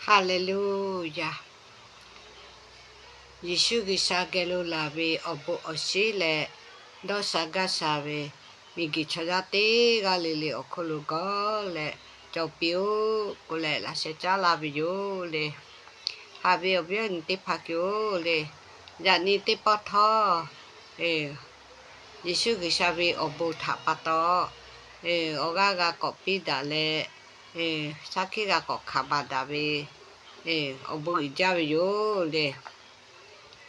Haˍleˍluˍyaˍ. Yeˍsuˆ G'uiˬsha geh lo laˬ ve awˬ bon awˬ shinˉ leh dawˇ sha gaˇ sha ve miˬguiˬ chaw yaˇ teˇ g'aˇ le le awˬ hk'oˆ lo gawˬ leh cawˬ piˇ-oˆ k'oˆ leh laꞈ sheh caˉ laˇ ve yoˬ le. Haꞈ ve awˬ viˉ awˬ nyi teˇ hpaˍ hkiˬ-oˬ le. Yaꞈ nyi teˇ pawˆ htawˇ, Yeˍsuˆ G'uiˬsha ve awˬ bon htaꞈ pa taw, awˬ g'aˇ g'a k'awꞈ piˇ daꞈ leh, shaˉ hkiˆ g'a k'awꞈ hkanˍ baˬ daꞈ ve awˬ bon uiˍ jaˇ ve yoˬ le.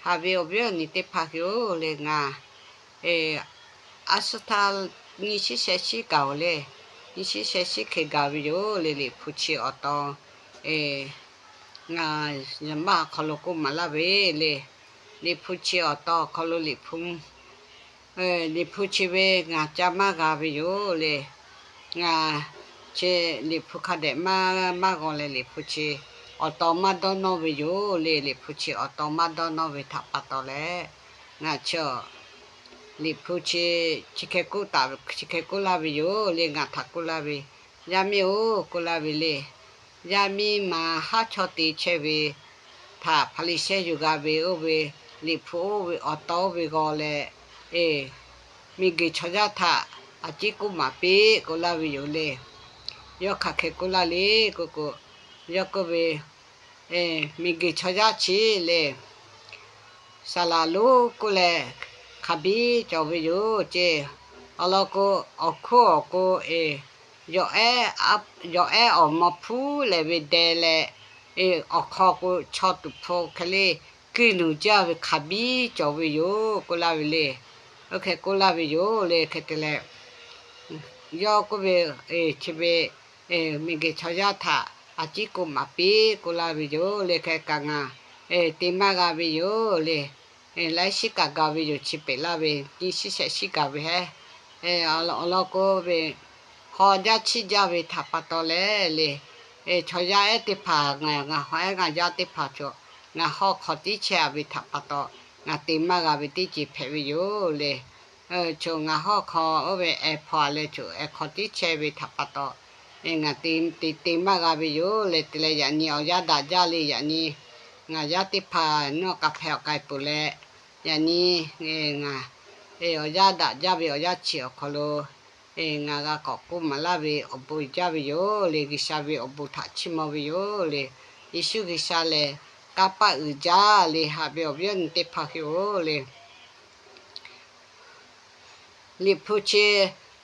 Haꞈ ve awˬ viˉ awˬ nyi teˇ hpaˍ hkiˬ-oˬ le, ngaˬ a shu htaˇ nyiˇ shiˉ sheh shiˉ gaˬ-oˬ le. Nyiˇ shiˉ sheh shiˉ hk'e gaˬ ve yoˬ le. Liꞈ hpu chi awˬ taw ngaˬ yaˍ maˇ hk'aw lo k'oˆ maˍ laˇ ve le. Liꞈ hpu chi awˬ taw awˬ hk'aw lo Liꞈ hpu, Liꞈ hpu chi ve ngaˬ ca maˇ g'a ve yoˬ le. Ngaˬ chi Liꞈ hpu hk'a dehꞈ maˇ maˇ g'aw leh, Liꞈ hpu chi awˬ taw maˇ dawˇ nawˇ ve yoˬ le. Liꞈ hpu chi awˬ taw maˇ dawˇ nawˇ ve htaꞈ pa taw leh, ngaˬ chi Liꞈ hpu chi chi hk'e k'oˆ taˍ, chi hk'e k'oˆ laˇ ve yoˬ le. Ngaˬ htaꞈ k'oˆ laˇ ve, Yaˇ miˇ-oˬ, k'oˆ laˇ ve le. Yaˇ miˇ ma haˉ chaw te chehˇ ve htaꞈ Hpaˍriˍsehˇ yuˬ g'a ve oˇ ve Liꞈ hpu oˇ ve awˬ taw oˇ ve g'aw leh, miˬguiˬ chaw yaˇ htaꞈ a ciˉ k'oˆ maˍ piˇ k'oˆ laˇ ve yoˬ le. Yawˇ hk'aˬ hk'e k'oˆ laˇ le k'oˆ k'o, yawˇ k'oˆ ve, miˬguiˬ chaw yaˇ chi le, saˍ laˍ lonˉ k'oˆ leh hk'aˬ biˇ cawˬ ve yoˬ ceˇ. Awˬ lawn k'o, awˬ hkuˇ awˬ k'o, yawˬ ehˉ awˬ maw hpuˉ leh ve deh leh, awˬ hk'aw k'o chaw tuˍ hpu hk'e le kuiˇ nuˬ jaˇ ve hk'aˬ biˇ cawˬ ve yoˬ k'oˆ laˇ ve le. Oˇ hk'e k'oˆ laˇ ve yoˬ le. Hk'e te leh, yawˇ k'oˆ ve, chi ve miˬguiˬ chaw yaˇ htaꞈ a ciˉ k'oˆ maˍ piˇ k'oˆ laˇ ve yoˬ le. Hk'e kaꞈ ngaˬ te maˇ g'a ve yoˬ le. Laiˉ shiˉ kaꞈ gaˬ ve yoˬ. Chi peꞈ laˇ ve nyiˇ shiˉ sheh shiˉ gaˬ ve hehˉ. Awˬ lawn k'o ve, haw jaˇ chiˇ jaˇ ve htaꞈ pa taw leh le, chaw yaˇ ehˉ teˇ hpaˍ ngaˬ, ngaˬ haw ehˉ ngaˬ yaˇ teˇ hpaˍ chaw, ngaˬ hawˉ hk'aw tiˉ chehˇ-a ve htaꞈ pa taw, ngaˬ te maˇ g'a ve teˇ ceuˬ hpehꞈ ve yoˬ le. Chaw ngaˬ hawˉ hk'aw oˇ ve ehˉ hpaw-a leh chaw ehˉ hk'aw tiˉ chehˇ ve htaꞈ pa taw, ngaˬ te te maˇ g'a ve yoˬ le. Te leh yaꞈ nyi awˬ yanˇ daꞈ jaˇ le. Yaꞈ nyi ngaˬ yaˇ teˇ hpaˍ nawˬ k'a hpehꞈ awˬ k'ai peuˬ leh, yaꞈ nyi ngaˬ awˬ yanˇ daꞈ jaˇ ve awˬ yanˇ chi awˬ hk'aw lo ngaˬ g'a k'awꞈ k'oˆ maˍ laˇ ve awˬ bon uiˍ jaˇ ve yoˬ le. G'uiˬsha ve awˬ bon htaꞈ chiˇ mvuh ve yoˬ le. Yeˍsuˆ G'uiˬsha lehˬ kanˇ paˆ uiˍ jaˇ le. Haꞈ ve awˬ viˉ awˬ nyi teˇ hpaˍ hkiˬ-oˬ le. Liꞈ hpu chi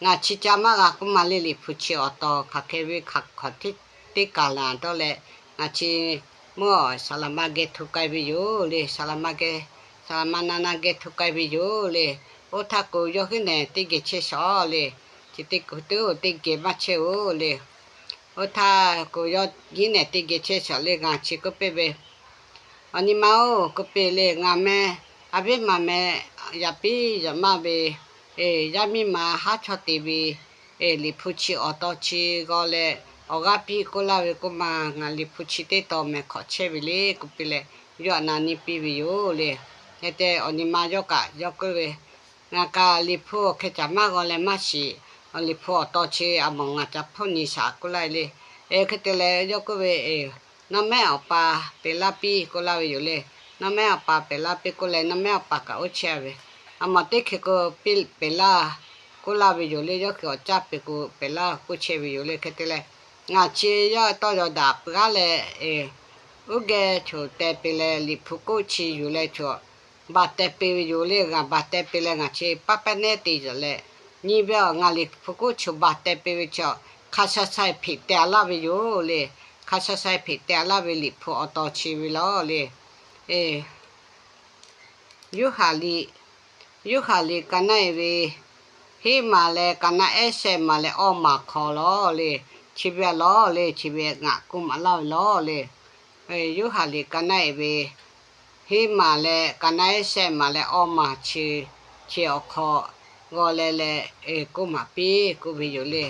ngaˬ chi ca maˇ g'a k'oˆ ma le. Liꞈ hpu chi awˬ taw hk'aˬ hk'e ve hk'aˬ hk'awꞈ teˇ kaˬ laˬ dawˇ leh, ngaˬ chi mvuhˇ awˬ saˍ laˍ ma geh hto k'ai ve yoˬ le. Saˍ laˍ ma geh, saˍ laˍ ma na na geh hto k'ai ve yoˬ le. Oˇ htaˇ k'o, yawˇ huiˉ nehˬ teˇ geh chehˇ shawˍ le. Chi teˇ kuˬ teˇ oˇ teˇ geh maˇ chehˇ-oˬ le. Oˇ htaˇ k'o, yawˇ huiˉ nehˬ teˇ geh chehˇ shawˍ le. Ngaˬ chi k'oˆ piˇ ve, Awˬ nyi ma-oˬ, k'oˆ piˇ le, ngaˬ meh, a viˉ ma meh, yaꞈ piˉ yaꞈ maˇ ve, yaˇ miˇ ma haˉ chawˇ te ve, Liꞈ hpu chi awˬ taw chi g'aw leh awˬ g'aˇ piˇ k'oˆ laˇ ve k'oˆ ma, ngaˬ Liꞈ hpu chi teˇ taw meh hk'awꞈ chehˇ ve le k'oˆ piˇ leh, yawˇ na nyi piˇ ve yoˬ le. Hk'e te awˬ nyi ma yawˇ kaꞈ yawˇ k'oˆ ve, Ngaˬ kaꞈ Liꞈ hpu awˬ hk'e caˍ maˇ g'aw leh maˇ shiˍ. Liꞈ hpu awˬ taw chi a mawˬ ngaˬ ca hpfuhˇ nyi shaˍ k'oˆ laˇ ve le. Hk'e te leh yawˇ k'oˆ ve, Nawˬ mehˆ awˬ pa pehˬ laˇ piˇ k'oˆ laˇ ve yoˬ le. Nawˬ mehˆ awˬ pa pehˬ laˇ piˇ k'oˆ leh, nawˬ mehˆ awˬ pa kaꞈ oˇ chehˇ ve, a mawˬ teˇ hkeh k'o pehˬ laˇ k'oˆ laˇ ve yoˬ le. Yawˇ hui awˬ caˇ pehˬ k'o pehˬ laˇ k'oˆ chehˇ ve yoˬ le. Hk'e te leh, ngaˬ chi yawˇ tawˇ yaw daꞈ peuˬ g'aˇ leh, uˉ geh choˬ teh piˇ leh Liꞈ hpu k'oˆ chi yuˬ leh choˬ baˬ teh piˇ ve yoˬ le. Ngaˬ baˬ teh piˇ leh ngaˬ chi paˇ pehˉ nehˉ te yaꞈ leh, nyi ve awˬ ngaˬ Liꞈ hpu k'oˆ choˬ baˬ teh piˇ ve chaw, hk'a sha sha-e hpeꞈ teh-a laˇ ve yoˬ le. Hk'a sha sha-e hpeꞈ teh-a laˇ ve Liꞈ hpu awˬ taw chi ve laˬ le. Yoˇhanˬ liꞈ, Yoˇhanˬ liꞈ ka naˆ-e ve heˉ maˬ leh ka naˆ ehˉ shehˆ maˬ leh awˇ maˬ hk'aw laˬ le. Chi ve laˬ le. Chi ve ngaˬ k'oˆ maˍ laˇ ve laˬ le. Yoˇhanˬ liꞈ ka naˆ-e ve heˉ maˬ leh ka naˆ ehˉ shehˆ maˬ leh awˇ maˬ chi, chi awˬ hk'aw g'aw leh leh k'oˆ maˍ piˇ k'oˆ ve yoˬ le.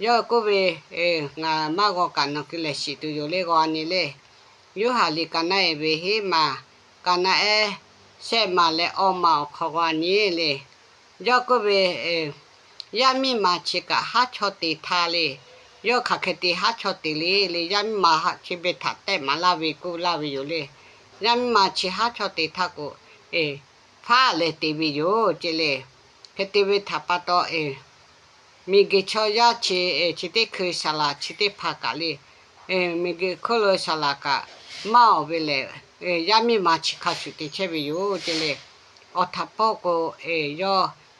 Yawˇ k'oˆ ve, Ngaˬ maˇ g'aw kaꞈ nawˬ hui lehˬ shiˍ tuˬ yoˬ le. G'aw nyi le. Yoˇhanˬ liꞈ ka naˆ-e ve heˉ maˬ, ka naˆ ehˉ shehˆ maˬ leh awˇ maˬ awˬ hk'aw g'aw nyi le. Yawˇ k'oˆ ve, Yaˇ miˇ ma chi kaꞈ haˉ chawˇ te htaˇ le. yawˇ hk'aˬ hk'e te haˉ chawˇ te le le, yaˇ miˇ ma chi ve htaꞈ tehˆ maˍ laˇ ve k'oˆ laˇ ve yoˬ le. Yaˇ miˇ ma chi haˉ chawˇ te htaˇ k'o, faˉ leh te ve yoˬ ce le. Hk'e te ve htaꞈ pa taw, miˬguiˬ chaw yaˇ chi, chi teˇ hkui saˍ laˍ chi teˇ hpaˍ kaꞈ le, miˬguiˬ hk'oˆ lo saˍ laˍ kaꞈ maˇ awˬ ve lehˬ, yaˇ miˇ ma chi hk'a shuˍ te chehˇ ve yoˬ ce le. Awˬ htaꞈ pawˆ k'o,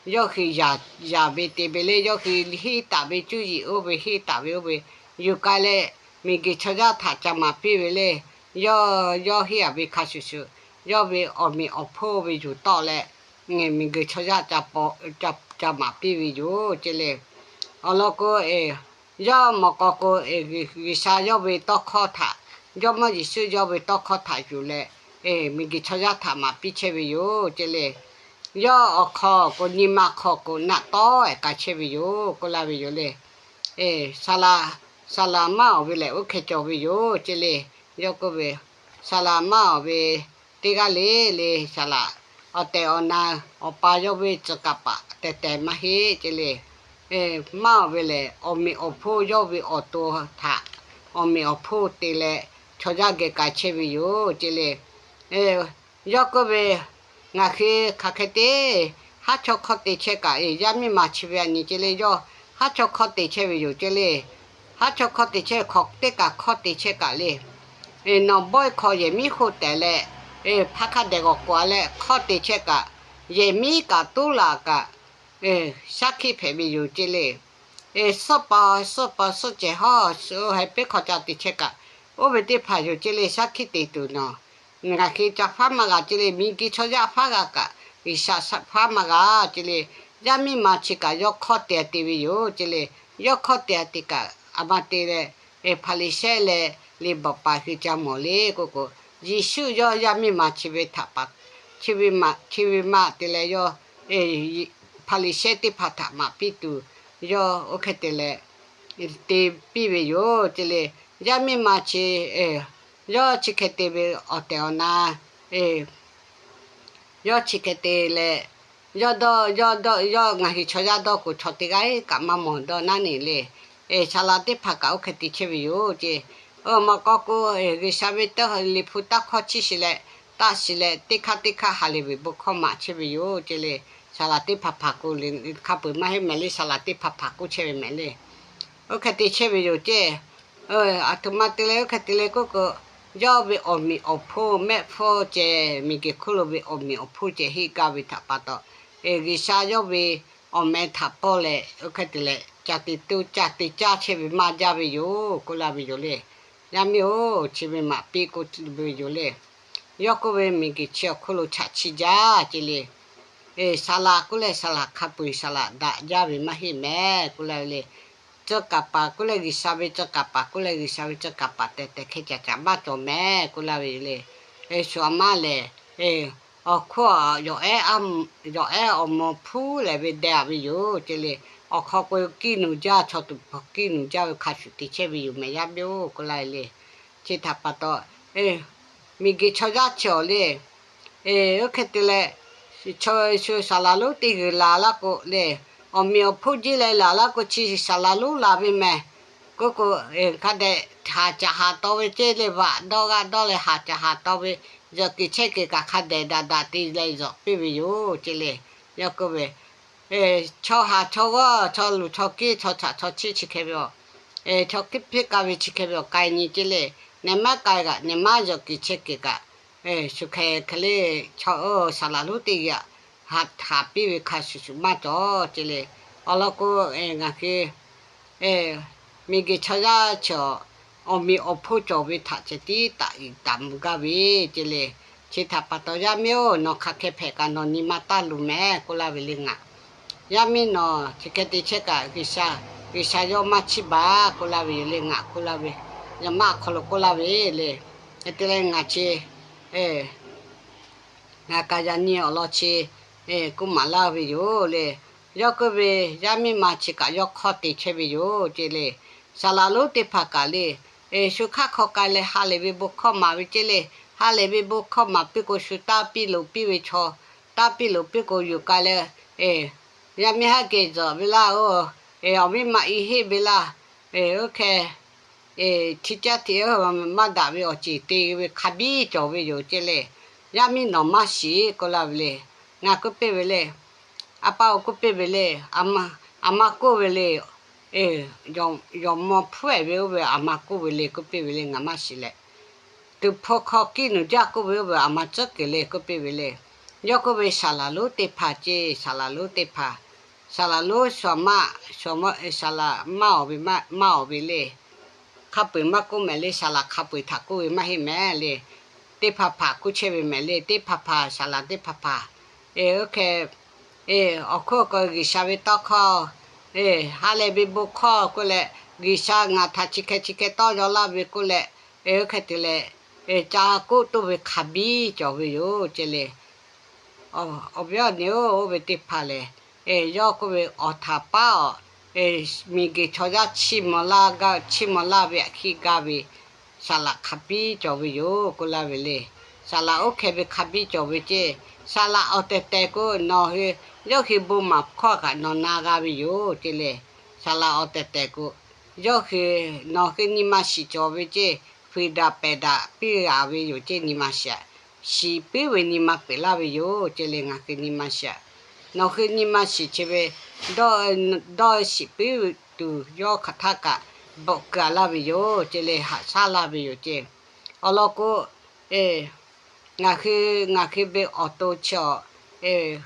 yawˇ hui yaꞈ ve te ve le, yawˇ hui henˇ taˍ ve cuˇ yiˍ oˇ ve henˇ taˍ ve oˇ ve yuˬ k'ai leh, miˬguiˬ chaw yaˇ htaꞈ ca maˍ piˇ ve le. Yawˇ yawˇ henˇ a ve hk'a shuˍ shuˍ, yawˇ ve awˬ meꞈ awˬ hponˇ ve yuˬ tawˆ leh, miˬguiˬ chaw yaˇ ca maˍ piˇ ve yoˬ ce le. Awˬ lawn k'o, yawˇ mawꞈ k'aw k'o, G'uiˬsha yawˇ ve tawˇ hkawˇ htaꞈ, Jawˇmawˇ Yeˍsuˆ yawˇ ve tawˇ hkawˇ htaꞈ yuˬ leh, miˬguiˬ chaw yaˇ htaꞈ maˍ piˇ chehˇ ve yoˬ ce le. Yawˇ awˬ hk'aw k'o, nyi ma hk'aw k'o, naˆ tawˉ ehˍ k'ai chehˇ ve yoˬ k'oˆ laˇ ve yoˬ le. Saˍ laˍ, saˍ laˍ maˇ awˬ ve lehˬ, oˇ hk'e cawˬ ve yoˬ ce le. Yawˇ k'oˆ ve, saˍ laˍ maˇ awˬ ve teˇ g'aˇ le le, saˍ laˍ awˬ tehˬ awˬ na, awˬ pa yawˇ ve tcuh kaˍ paˍ tehˬ tehˬ maˇ heˆ ce le. Maˇ awˬ ve lehˬ, awˬ meꞈ awˬ hponˇ yawˇ ve awˬ to htaꞈ awˬ meꞈ awˬ hponˇ te leh chaw yaˇ geh k'ai chehˇ ve yoˬ ce le. Yawˇ k'oˆ ve, ngaˬ hui hk'aˬ hk'e te haˉ chawˇ hkawˇ te chehˇ kaꞈ, yaˇ miˇ ma chi ve a nyi ce le, yawˇ haˉ chawˇ hkawˇ te chehˇ ve yoˬ ce le. Haˉ chawˇ hkawˇ te chehˇ hk'awꞈ teˇ kaꞈ hkawˇ te chehˇ kaꞈ le, nawˬ bawehˇ hk'aw yehˬ miˉ hoˆ tehꞈ leh, hpaˇ hk'a dehꞈ g'awˬ k'oꞈ a leh hkawˇ te chehˇ kaꞈ, yehˬ miˉ kaꞈ tuˉ laˬ kaꞈ, shaˉ hkiˆ hpehꞈ ve yoˬ ce le. Suhˉ pa suhˉ pa suhˉ cehˬ hawˉ, suhˉ heh peˉ hk'aw ca te chehˇ kaꞈ, oˇ ve teˇ hpaˍ yoˬ ce le, shaˉ hkiˆ te tuˬ nawˬ. Ngaˬ hui ca faˉ maˇ g'a ce le, miˬguiˬ chaw yaˇ faˉ g'a kaꞈ, G'uiˬsha faˉ maˇ g'a ce le. Yaˇ miˇ ma chi kaꞈ yawˇ hkawˇ te te ve yoˬ ce le. Yawˇ hkawˇ te te kaꞈ, a ma te leh, Hpaˍriˍsehˇ leh liꞈ bvuhꞈ paˍ hui ca mawˬ le k'oˆ k'o, Yeˍsuˆ yawˇ yaˇ miˇ ma chi ve htaꞈ pa, chi ve ma te leh yawˇ Hpaˍriˍsehˇ teˇ hpaˍ htaꞈ maˍ piˇ tuˬ, yawˇ oˇ hk'e te leh te piˇ ve yoˬ ce le. Yaˇ miˇ ma chi, yawˇ chi hk'e te ve awˬ tehˬ awˬ na, yawˇ chi hk'e te leh, yawˇ dawˇ, yawˇ dawˇ, yawˇ ngaˬ hui chaw yaˇ dawˇ k'o, chaw teˇ g'aˇ kaꞈ maˇ mawˬ dawˇ naˉ neˬ le. Saˍ laˍ teˇ hpaˍ kaꞈ oˇ hk'e te chehˇ ve yoˬ ce. Mawꞈ k'aw k'o, G'uiˬsha ve tawˇ liꞈ hpu taˇ hkawˇ chiˇ shiˍ leh, taˇ shiˍ leh, teˇ hk'aˇ teˇ hk'aˇ ha lehˬ ve bon hkawˇ maˍ chehˇ ve yoˬ ce le. Saˍ laˍ teˇ hpaˍ hpaˍ k'o, hk'a peu-eˬ maˇ heˆ mehˍ le, saˍ laˍ teˇ hpaˍ hpaˍ k'oˆ chehˇ ve mehˍ le. Oˇ hk'e te chehˇ ve yoˬ ce. Aˬ htoꞈ ma te leh oˇ hk'e te leh k'oˆ k'o, yawˇ ve awˬ meꞈ awˬ hponˇ mehˆ hpfuhˇ ceh, miˬguiˬ hk'oˆ lo ve awˬ meꞈ awˬ hponˇ ceh heˆ gaˇ ve htaꞈ pa taw, G'uiˬsha yawˇ ve awˬ meh htaꞈ pawˇ leh oˇ hk'e te leh ca te tuˇ ca te caˇ chehˇ ve maˇ jaˇ ve yoˬ k'oˆ laˇ ve yoˬ le. Yaˇ miˇ-oˬ, chi ve maˍ piˇ k'oˆ ve yoˬ le. Yawˇ k'oˆ ve, miˬguiˬ chi awˬ hk'oˆ lo chaꞈ chiˇ jaˇ ce le. Saˍ laˍ k'oˆ leh saˍ laˍ hk'a peu-eˬ saˍ laˍ daꞈ jaˇ ve maˇ heˆ mehˍ k'oˆ laˇ ve le. Tcuh kaˍ paˍ k'oˆ leh G'uiˬsha ve tcuh kaˍ paˍ k'oˆ leh G'uiˬsha ve tcuh kaˍ paˍ tehˬ tehˬ hk'e caꞈ caꞈ maˇ cawˬ mehˍ k'oˆ laˇ ve yoˬ le. Shu aˬ maˇ lehˬ, awˬ hk'oˆ yawˬ ehˉ awˬ mawˬ hpuˉ lehˬ ve deh a ve yoˬ ce le. Awˬ hk'aw k'o kiˇ nuˬ jaˇ, chaw tuˬ hpaw kiˇ nuˬ jaˇ ve hk'a shuˍ te chehˇ ve yoˬ mehˍ yaˇ miˇ-oˬ k'oˆ laˇ ve le. Chi htaꞈ pa taw, miˬguiˬ chaw yaˇ chi awˬ le, oˇ hk'e te leh, chaw shu saˍ laˍ lonˉ teˇ g'uiˬ laˬ laˇ k'o le, awˬ meꞈ awˬ hponˇ jiˇ leh laˬ laˇ k'o chi saˍ laˍ lonˉ laˬ ve mehˍ. K'oˆ k'o, hk'a dehꞈ haˍ caꞈ haˍ taw ve ce le, vaꞈ dawˇ g'aˇ dawˇ leh haˍ caꞈ haˍ taw ve, yawˬ kiˬ chehˇ kiˬ kaꞈ hk'a dehꞈ daꞈ daꞈ te leh yawˬ piˇ ve yoˬ ce le. Yawˇ k'oˆ ve, chaw haˍ chaw g'awˇ chaw luˬ chaw kiˇ chaw chaꞈ chaw chiˇ chi hk'e ve a, chaw kiˇ piˇ k'ai ve chi hk'e ve awˬ k'ai nyi ce le. Nehˬ maˇ k'ai kaꞈ nehˬ maˇ yawˬ kiˬ chehˇ kiˬ kaꞈ, shu hk'e hk'e le, chaw oˇ saˍ laˍ lonˉ teˇ g'uiˬ haꞈ haˍ piˇ ve hk'a shuˍ shuˍ maˇ cawˬ ce le. Awˬ lawn k'o, ngaˬ hui miˬguiˬ chaw yaˇ chi awˬ meꞈ awˬ hponˇ cawˬ ve htaꞈ ceh tiˉ taꞈ iˍ taˍ mvuh gaˇ ve ce le. Chi htaꞈ pa taw yaˇ miˇ-oˬ, nawˬ hk'aˬ hk'e hpehꞈ kaꞈ nawˬ nyi ma taˇ luˬ mehˍ k'oˆ laˇ ve le ngaˬ. Yaˇ miˇ nawˬ chi hk'e te chehˇ kaꞈ G'uiˬsha, G'uiˬsha yawˇ maˇ chiˇ baˬ k'oˆ laˇ ve yoˬ le ngaˬ k'oˆ laˇ ve, yaꞈ maˇ awˬ hk'aw lo k'oˆ laˇ ve le. Hk'e te leh ngaˬ chi ngaˬ kaꞈ yaꞈ nyi awˬ lawn chi k'oˆ maˍ laˇ ve yoˬ le. Yawˇ k'oˆ ve, yaˇ miˇ ma chi kaꞈ yawˇ hk'awˇ te chehˇ ve yoˬ ce le. Saˍ laˍ lonˉ teˇ hpaˍ kaꞈ le, shu hk'aˇ hk'aw k'ai leh ha lehˬ ve bon hkawˇ maˍ ve ce le. Ha lehˬ ve bon hkawˇ maˍ piˇ k'o shu taˇ piˇ loˍ piˇ ve chaw, taˇ piˇ loˍ piˇ k'o yuˬ k'ai leh, yaˇ miˇ haˉ geh zuhꞈ ve laˇ-oˬ, awˬ miˇ ma i heˆ ve laˇ, Oˇ hk'e, chi caˇ hteꞈ maˇ daꞈ ve awˬ ceˬ te ve hk'a biˇ cawˬ ve yoˬ ce le. Yaˇ miˇ nawˬ maˇ shiˍ k'oˆ laˇ ve le. Ngaˬ k'oˆ piˇ ve le, a pa-oˬ k'oˆ piˇ ve le, a ma k'oˆ ve le, yawˬ maw hpuˉ-ehˍ ve oˇ ve a ma k'oˆ ve le k'oˆ piˇ ve le, ngaˬ maˇ shiˍ leh, tuˍ hpfuh hk'aw kiˇ nuˬ jaˇ k'oˆ ve oˇ ve a ma tcuhˉ kuiˬ le k'oˆ piˇ ve le. Yawˇ k'oˆ ve, saˍ laˍ lonˉ teˇ hpaˍ ce, saˍ laˍ lonˉ teˇ hpaˍ, saˍ laˍ lonˉ sha maˆ, saˍ laˍ maˇ awˬ ve, maˇ awˬ ve le. Hk'a peu-eˬ maˇ k'oˆ mehˍ le, saˍ laˍ hk'a peu-eˬ htaꞈ k'oˆ ve maˇ heˆ mehˍ le. Teˇ hpaˍ hpaˍ k'oˆ chehˇ ve mehˍ le, teˇ hpaˍ hpaˍ, saˍ laˍ teˇ hpaˍ hpaˍ. Oˇ hk'e, awˬ hk'oˆ k'o G'uiˬsha ve tawˇ hkawˇ, ha lehˬ ve bon hkawˇ k'oˆ leh, G'uiˬsha ngaˬ htaꞈ chi hk'e chi hk'e tawˇ yaw laˇ ve k'oˆ leh, oˇ hk'e te leh, ca k'oˆ toˇ ve hk'a biˇ cawˬ ve yoˬ ce le. Awˬ viˉ awˬ nyi-oˬ, oˇ ve teˇ hpaˍ lehˬ, yawˇ k'oˆ ve awˬ htaꞈ paˉ awˬ, miˬguiˬ chaw yaˇ chiˇ mvuh laˇ gaˇ, chiˇ mvuh laˇ ve aꞈ hkiˆ gaˇ ve, saˍ laˍ hk'a biˇ cawˬ ve yoˬ k'oˆ laˇ ve le. Saˍ laˍ oˇ hk'e ve hk'a biˇ cawˬ ve ce. Saˍ laˍ awˬ tehˬ tehˬ k'o nawˬ hui, yawˇ hui bon maˍ hkawˇ kaꞈ nawˬ na g'a ve yoˬ ce le. Saˍ laˍ awˬ tehˬ tehˬ k'o, yawˇ hui, nawˬ hui nyi ma shiˍ cawˬ ve ce. Fuiˍ daꞈ pehˬ daꞈ piˇ g'a ve yoˬ ce nyi ma shiˍ. Shiˍ puiˉ ve nyi ma peuˬ laˇ ve yoˬ ce le ngaˬ hui nyi ma shiˍ. Nawˬ hui nyi ma shiˍ chi ve, dawˇ shiˍ puiˉ tuˬ yawˇ hk'aˬ htaˇ kaꞈ bvuhꞈ keu-a laˇ ve yoˬ ce le haꞈ shaˉ laˇ ve yoˬ ce. Awˬ lawn k'o, ngaˬ hui, ngaˬ hui ve awˬ to chi awˬ,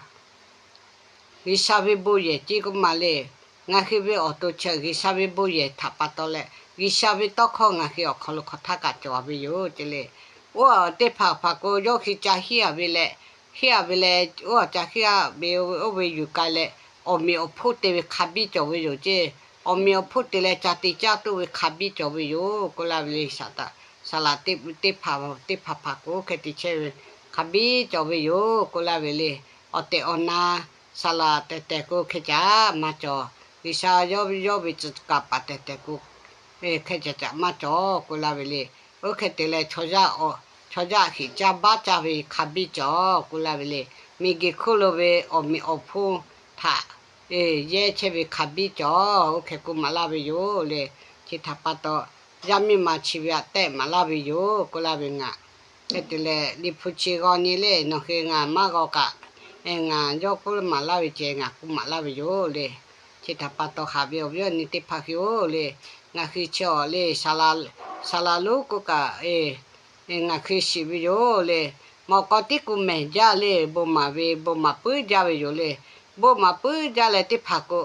G'uiˬsha ve bon yehˬ ce k'oˆ ma le. Ngaˬ hui ve awˬ to chi G'uiˬsha ve bon yehˬ htaꞈ pa taw leh, G'uiˬsha ve tawˇ hkawˇ ngaˬ hui awˬ hk'aw lo hk'aˬ htaˇ kaꞈ cawˬ ve yoˬ ce le. Oˇ teˇ hpaˍ hpaˍ k'o yawˇ hui ca hiˉ-a ve leh, hiˉ-a ve leh, oˇ ca hiˉ-a ve oˇ ve yuˬ k'ai leh, awˬ meꞈ awˬ hponˇ te ve hk'a biˇ cawˬ ve yoˬ ce. Awˬ meꞈ awˬ hponˇ te leh ca te caˇ toˇ ve hk'a biˇ cawˬ ve yoˬ k'oˆ laˇ ve le. Saˍ laˍ teˇ hpaˍ, teˇ hpaˍ hpaˍ k'o oˇ hk'e te chehˇ ve hk'a biˇ cawˬ ve yoˬ k'oˆ laˇ ve le. Awˬ tehˬ awˬ na saˍ laˍ tehˬ tehˬ k'o hk'e caꞈ maˇ cawˬ. G'uiˬsha yawˇ, yawˇ ve tcuh kaˍ paˍ tehˬ tehˬ k'o, hk'e caꞈ caꞈ maˇ cawˬ k'oˆ laˇ ve le. Oˇ hk'e te leh, chaw yaˇ heˍ caˇ baˆ caˇ ve hk'a biˇ cawˬ k'oˆ laˇ ve le. Miˬguiˬ hk'oˆ lo ve awˬ meꞈ awˬ hponˇ htaꞈ yehˇ chehˇ ve hk'a biˇ cawˬ. Oˇ hk'e k'oˆ maˍ laˇ ve yoˬ le. Chi htaꞈ pa taw, yaˇ miˇ ma chi ve aꞈ tehˆ maˍ laˇ ve yoˬ k'oˆ laˇ ve ngaˬ. Hk'e te leh, Liꞈ hpu chi g'aw nyi le, nawˬ hui ngaˬ maˇ g'aw kaꞈ, ngaˬ yawˇ k'oˆ maˍ laˇ ve ceh ngaˬ k'oˆ maˍ laˇ ve yoˬ le. Chi htaꞈ pa taw haꞈ ve awˬ viˉ awˬ nyi teˇ hpaˍ hui-oˬ le, ngaˬ hui chi awˬ le, saˍ laˍ lonˉ k'oˆ kaꞈ, ngaˬ hui shiˍ ve yoˬ le. Mawꞈ k'aw tiˉ k'o mehˬ jaˇ le, bon maˍ ve bon maˍ puiˉ jaˇ ve yoˬ le. Bon maˍ puiˉ jaˇ leh teˇ hpaˍ k'o,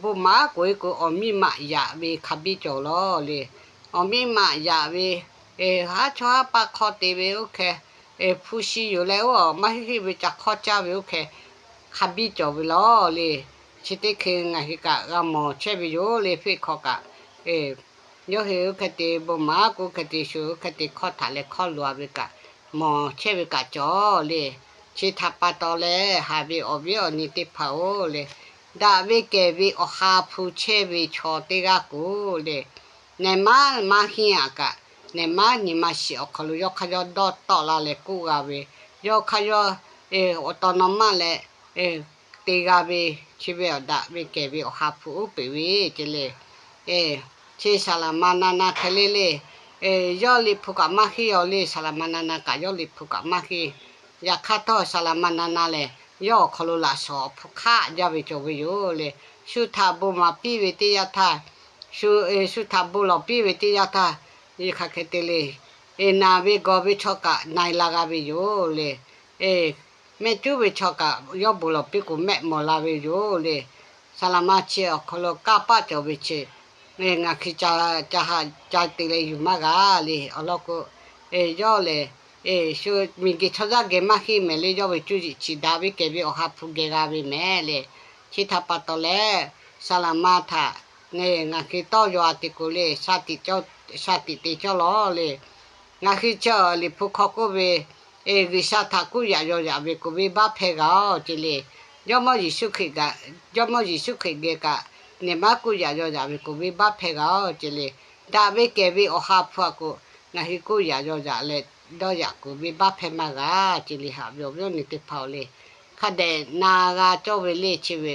bon maˍ k'oꞈ-e k'o awˬ miˇ maꞈ yaꞈ ve hk'a biˇ cawˬ lawˬ le. Awˬ miˇ maꞈ yaꞈ ve, haˉ chawˇ haˉ paˇ hk'awˇ te ve oˇ hk'e, hpu shi yoˬ leh oˇ maˇ heˆ heˆ ve ca hk'awˇ caˇ ve oˇ hk'e hk'a biˇ cawˬ ve lawˬ le. Chi teˇ hkui ngaˬ hui kaꞈ g'a mawˬ chehˇ ve yoˬ le. Hpeˆ hk'aw kaꞈ, yawˇ hui oˇ hk'e te bon maˍ k'o oˇ hk'e te shu oˇ hk'e te hk'awˇ htaꞈ leh hk'awˇ loꞈ-a ve kaꞈ, mawˬ chehˇ ve kaꞈ cawˬ le. Chi htaꞈ pa taw leh haꞈ ve awˬ viˉ awˬ nyi teˇ hpaˍ-oˬ le, daꞈ ve kehˬ ve awˬ ha hpu chehˇ ve chaw teˇ g'aˇ k'o le, nehˬ maˉ maˇ hinˉ-a kaꞈ, nehˬ maˉ nyi ma shiˍ awˬ hk'aw lo yawˇ hk'aˇ yawˇ dawˇ tawˆ la leh k'oˆ g'a ve, yawˇ hk'aˇ yawˇ awˬ taw naw maˇ leh te g'a ve, chi ve awˬ daꞈ ve kehˬ ve awˬ ha hpu uˉ peunˍ ve ce le. Chi saˍ laˍ ma na na hk'e le le, yawˇ liꞈ hpu kaꞈ maˇ henˇ-aw le. Saˍ laˍ ma na na kaꞈ yawˇ liꞈ hpu kaꞈ maˇ henˇ. Yaꞈ hk'aˇ htawˇ saˍ laˍ ma na na lehˬ, yawˇ awˬ hk'aw lo laꞈ shawnˍ awˬ hpu hk'aˆ jaˇ ve cawˬ ve yoˬ le. Shu htaꞈ bon maˍ piˇ ve teˇ yanˇ htaˇ, shu, shu htaꞈ bon lawˬ piˇ ve teˇ yanˇ htaˇ, hk'aˬ hk'e te le, naˬ ve gawˬ ve chaw kaꞈ na-e la g'a ve yoˬ le. Mehˆ cuˉ ve chaw kaꞈ yawˇ bon lawˬ piˇ k'o mehˆ mawˬ la ve yoˬ le. Saˍ laˍ ma chi awˬ hk'aw lo kanˇ paˆ cawˬ ve chi, ngaˬ hkui ca, ca ha, ca te leh yuˬ maˇ g'a le. Awˬ lawn k'o, yawˇ lehˬ, shu miˬguiˬ chaw yaˇ geh maˇ henˇ mehˍ le. Yawˇ ve cuˇ yiˍ chi daꞈ ve kehˬ ve awˬ ha hpu geh g'a ve mehˍ le. Chi htaꞈ pa taw leh, saˍ laˍ ma htaꞈ ngaˬ hkui tawˇ yaw-a te k'o le, sha tiꞈ te cawˇ lawˬ le. Ngaˬ hkui chi liꞈ hpu hk'aw k'oˆ ve, G'uiˬsha htaꞈ kuˇ yaꞈ yaw yaꞈ ve k'o, venˇbaˆ hpehˇ g'a-oˬ ce le. Jawˇmawˇ Yeˍsuˆ Hkriꞈ kaꞈ, Jawˇmawˇ Yeˍsuˆ Hkriꞈ geh kaꞈ, nehˬ maˉ kuˇ yaꞈ yaw yaꞈ ve k'o, venˇbaˆ hpehˇ g'a-oˬ ce le. Daꞈ ve kehˬ ve awˬ ha hpu-a k'o, ngaˬ hui kuˇ yaꞈ yaw yaꞈ leh dawˇ yaꞈ k'o, venˇbaˆ hpehˇ maˇ g'a ce le. Haꞈ ve awˬ viˉ awˬ nyi teˇ hpaˍ-oˬ le, hk'a dehꞈ na g'a cawˇ ve le chi ve,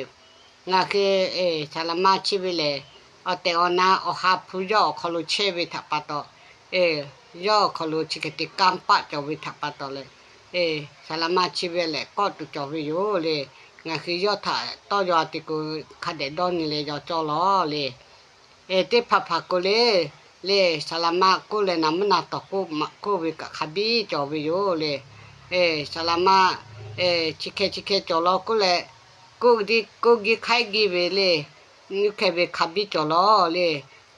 ngaˬ hk'e, saˍ laˍ ma chi ve lehˬ, awˬ tehˬ awˬ na awˬ ha hpu yawˇ awˬ hk'aw lo chehˇ ve htaꞈ pa taw, yawˇ awˬ hk'aw lo chi hk'e te kanˇ paˆ cawˬ ve htaꞈ pa taw leh, saˍ laˍ ma chi ve lehˬ kawˆ tuˬ cawˬ ve yoˬ le. Ngaˬ hui yawˇ htaꞈ tawˇ yaw te k'o, hk'a dehꞈ dawˇ nyi leh yaw cawˇ lawˬ le. Teˇ hpaˍ hpaˍ k'o le, le saˍ laˍ ma k'oˆ leh naˍ mvuhˇ naˍ tawˍ k'oˆ maꞈ k'oˆ ve kaꞈ hk'a biˇ cawˬ ve yoˬ le. Saˍ laˍ ma chi hk'e chi hk'e cawˬ law k'oˆ leh, k'oˆ giˇ hk'aiˉ giˇ ve le, nuˇ hkeh ve hk'a biˇ cawˬ lawˬ le.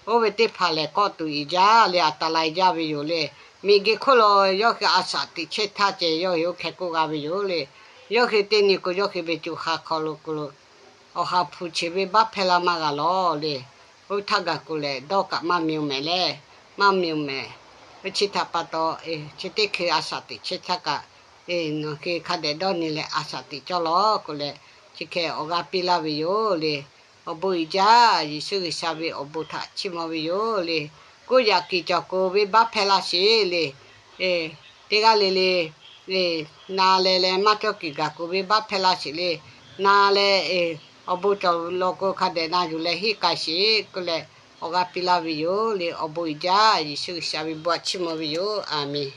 Oˇ ve teˇ hpaˍ lehˬ kawˆ tuˬ iˍ jaˇ le, aˬ taˍ lai jaˇ ve yoˬ le. Miˬ guiˬ hk'oˆ lo yawˇ hui a shaꞈ teꞈ chehˇ htaˇ ceh yawˇ hui oˇ hkeh k'oˆ g'a ve yoˬ le. Yawˇ hui teˇ nyi k'o, yawˇ hui ve co ha hk'aw lo k'o, awˬ ha hpu chi venˇ baˆ hpehˇ laˇ maˇ g'a lawˬ le. Oˇ htaˇ gaˬ k'o lehˬ, dawˇ kaꞈ maˇ miˬ-oˬ mehˍ le, maˇ miˬ-oˬ mehˍ. Oˇ chi htaꞈ pa taw, chi teˇ hkui a shaꞈ teꞈ chehˇ htaˇ kaꞈ, nawˬ hui hk'a dehꞈ dawˇ nyi leh a shaꞈ teꞈ cawˇ lawˬ k'o leh, chi hk'e awˬ g'aˇ piˇ laˇ ve yoˬ le. Awˬ bon uiˍ jaˇ. Yeˍsuˆ G'uiˬsha ve awˬ bon htaꞈ chiˇ mvuh ve yoˬ le. K'oˆ yaꞈ kiˬ cawˬ k'o, venˇ baˆ hpehˇ laˇ sheˍ le. Teˇ g'aˇ le le, na leh leh maˇ cawˇ kiˬ gaˬ k'o, venˇ baˆ hpehˇ laˇ sheˍ le. Na leh, awˬ bon cawˬ law k'o, hk'a dehꞈ na yuˬ leh henˇ k'ai sheˍ k'oˆ leh, awˬ g'aˇ piˇ laˇ ve yoˬ le. Awˬ bon uiˍ jaˇ. Yeˍsuˆ G'uiˬsha ve bon htaꞈ chiˇ mvuh ve yoˬ. A menˬ.